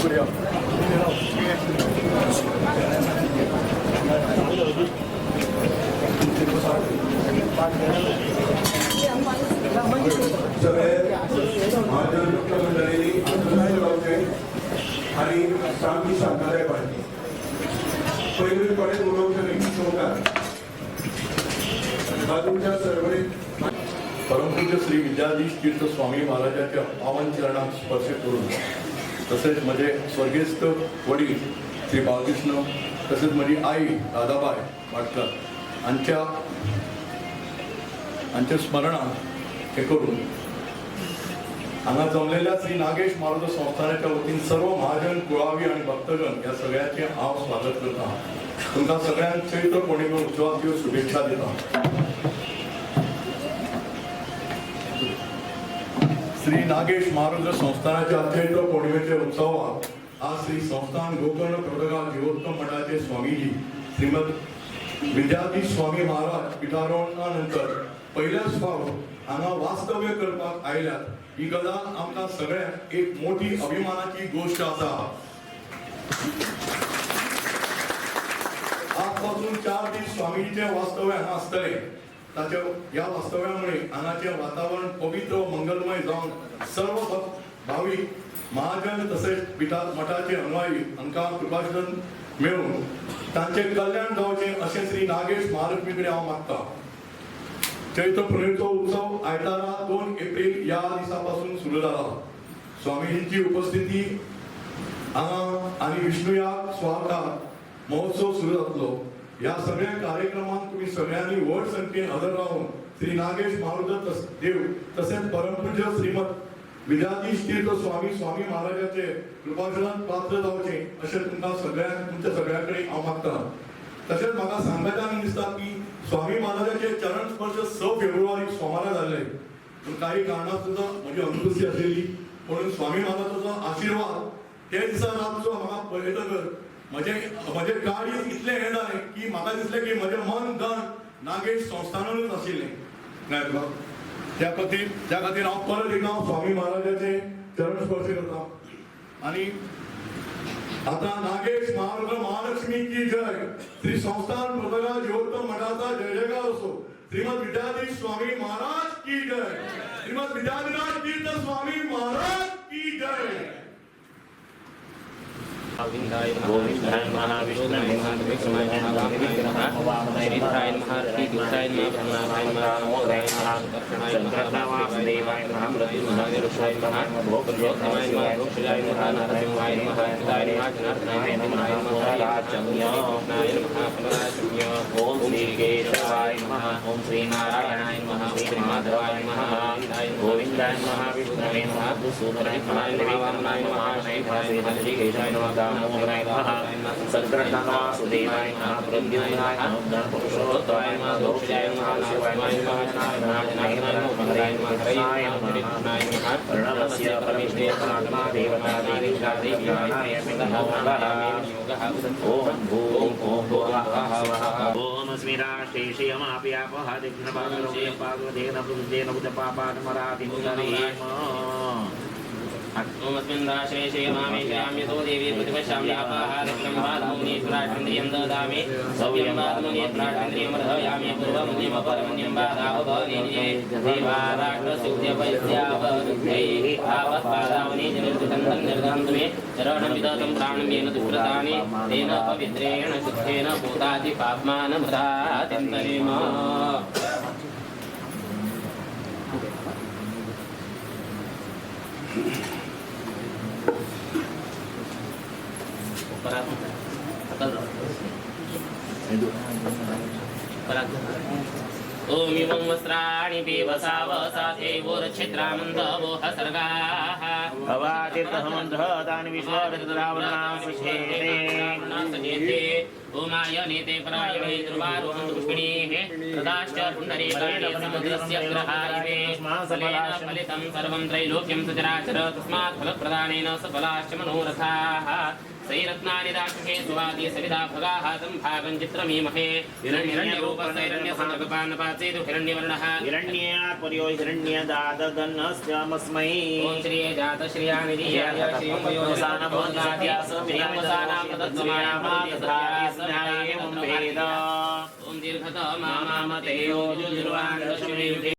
करूया. सगळे महाजन मंडळींनी आसनस्थ रावचें आनी सामकी शांतताय पाळची. पयलीं कोणें उलोवचें न्ही. चौकार बाजूच्या सरवरीत परमपूज्य श्री विद्याधीश तीर्थ स्वामी महाराजाच्या पावन चरणाक स्पर्श करून, तसेच म्हजे स्वर्गेस्त वडील श्री बालकृष्ण, तसेच म्हजी आई राधाबाय वाडकर हांच्या हांच्या स्मरणात हे करून, हांगा जमलेल्या श्री नागेश मारुत संस्थानाच्या वतीन सर्व महाजन, कुळावी आणि भक्तगण या सगळ्याचे हांव स्वागत करता. तुमकां सगळ्यांक चैत्र पौर्णिमे उत्सवाच्यो शुभेच्छा दिता. श्री नागेश महारुद्र संस्थानाच्या चैत्र पौर्णिमेच्या उत्सवाक आज श्री संस्थान गोकर्ण प्रगतगाव जीवोत्तम मठाचे स्वामीजी श्रीमद विद्याधीश स्वामी महाराज पिठारोहणानंतर पहिल्याच फावट हांगा वास्तव्य करपाक आयल्यात. ही गजाल आमकां सगळ्यांक एक मोठी अभिमानाची गोष्ट आसा. आजपासून 4 दीस स्वामीजीचे वास्तव्य हांगा आसतले. ताच्या ह्या वास्तव्यामुळे हांगाचे वातावरण पवित्र व मंगलमय जावन सर्व भक्त, भाविक, महाजन तसेच पिठा मठाचे अनुयायी हांकां कृपाशरण मेळून तांचे कल्याण जावचें अशें श्री नागेश महालक्ष्मी कडेन हांव मागता. चैत्र पुनवेचो उत्सव आयतारा 2 एप्रिल ह्या दिसा पासून सुरू जाला. स्वामीजींची उपस्थिती हांगा आनी विष्णुयाग स्वागत महोत्सव सुरू जातलो. ह्या सगळ्या कार्यक्रमांत तुम्ही सगळ्यांनी व्हड संख्येन हजर राहून श्री नागेश महारुद्र देव तसेच परमपूज्य श्रीमद विद्याधीश तीर्थ स्वामी स्वामी महाराजाचे कृपाचरण पात्र जावचे अशें तुमकां सगळ्यांक, तुमच्या सगळ्यां कडेन हांव मागता. तशेंच म्हाका सांगपाचें दिसता की स्वामी महाराजाचे चरण स्पर्श 6 फेब्रुवारी सोमारा जाल्ले, पूण काही कारणां सुद्दां म्हजी अनुपस्थिती आशिल्ली. म्हणून स्वामी महाराजाचो आशिर्वाद ते दिसा रातचो म्हाका पळयतकर म्हजें म्हजें काळीज इतलें हें जालें की म्हाका दिसलें की म्हजें मन धन नागेश संस्थानानूच आशिल्लें. कळ्ळें तुका? त्या खातीर हांव परत एकदां स्वामी महाराजाचे चरण स्पर्श करता आणि आता नागेश महारुद्र महालक्ष्मी की जय. श्री संस्थान प्रतगा जीवोत्तम मठाचा जय जयकार असो. श्रीमद विद्याधीश स्वामी महाराज की जय. श्रीमद विद्याधिराज तीर्थ स्वामी महाराज की जय. गोविन्दाय नमः, विष्णवे नमः, त्रिविक्रमाय नमः, वामनाय नमः, श्रीधराय नमः, ऋषिकेशाय नमः, ब्रह्मणाय नमः, दामोदराय नमः, सुदर्शनाय नमः, वासुदेवाय नमः, मृत्युंजय नमः, पुरुषोत्तमाय नमः, रोषजाय नमः, नरसिंहाय नमः, अच्युताय नमः, जनार्दनाय नमः, नमः, कृष्णाय नमः, पुनराचम्य. ॐ श्री केशवाय नमः. ॐ श्री नारायणाय नमः. श्री माधवाय नमः. गोविन्दाय नमः, विष्णवे नमः, मधुसूदनाय नमः, त्रिविक्रमाय नमः, श्रीधराय नमः, ऋषिकेशाय नमः, दामोदराय नमः, सङ्कर्षणाय वासुदेवाय नमः, प्रद्युम्नाय नमः, पुरुषोत्तमाय नमः, दोक्षाय नमः, शिवाय नमः, जनार्दनाय नमः, हराय नमः, कृष्णाय नमः, प्रणवस्य परमेश्वरात्मा देवता देवी देवी ॐ भूः ॐ भुवः स्वः. ॐ अस्मिराष्टे श्रियमाप्यापः दिग्नपादोदेन बुद्धेन बुद्धपापात्मरातिमुदरेम. ॐ अस्मिन् राष्ट्रे श्रीमामे श्याम्यतो देवी प्रतिपश्यामि आपाहारक्रं बाधमुनीश्वराष्ट्रियं ददामि सव्यं बाधमुनीश्वराष्ट्रियं वर्धयामि पूर्वमुनिमपरमुनिं बाधावभनिये देवाराष्ट्रस्य उद्यपयस्यापरुद्धैः आपत्पादामुनिजनिर्दन्तं निर्दहन्तु मे चरणं विदतं प्राणं येन दुष्कृतानि तेन पवित्रेण शुद्धेन भूतादिपाप्मानमृतातिन्तरेम. ॐ इमं वस्त्राणि पिवसावसाथेवोरच्छिद्रामन्दवोह सर्गाः भवातीर्थसमुद्रः तानि विश्वरतरावणासुषेते. सजेते. ओमाय नेते परायणे दुर्वारोहन्तु पुष्पिणीः तदाश्च पुण्डरीकाणि समुद्रस्य ग्रहा इवे फलेन फलितं सर्वं त्रैलोक्यं सचराचर तस्मात् फलप्रदानेन सफलाश्च मनोरथाः सैरत्नानि दाक्षे सुवाति सविता भगाः तं भागं चित्रमीमहे हिरण्यरूपसैरण्यसङ्गपानपाचेतु हिरण्यवर्णः हिरण्यात् पर्यो हिरण्यदादधनस्यामस्मै ॐ श्रिये जातश्रियानिधीयाय श्रियं वेद ॐ दीर्घत मामामतेयो जुर्वान्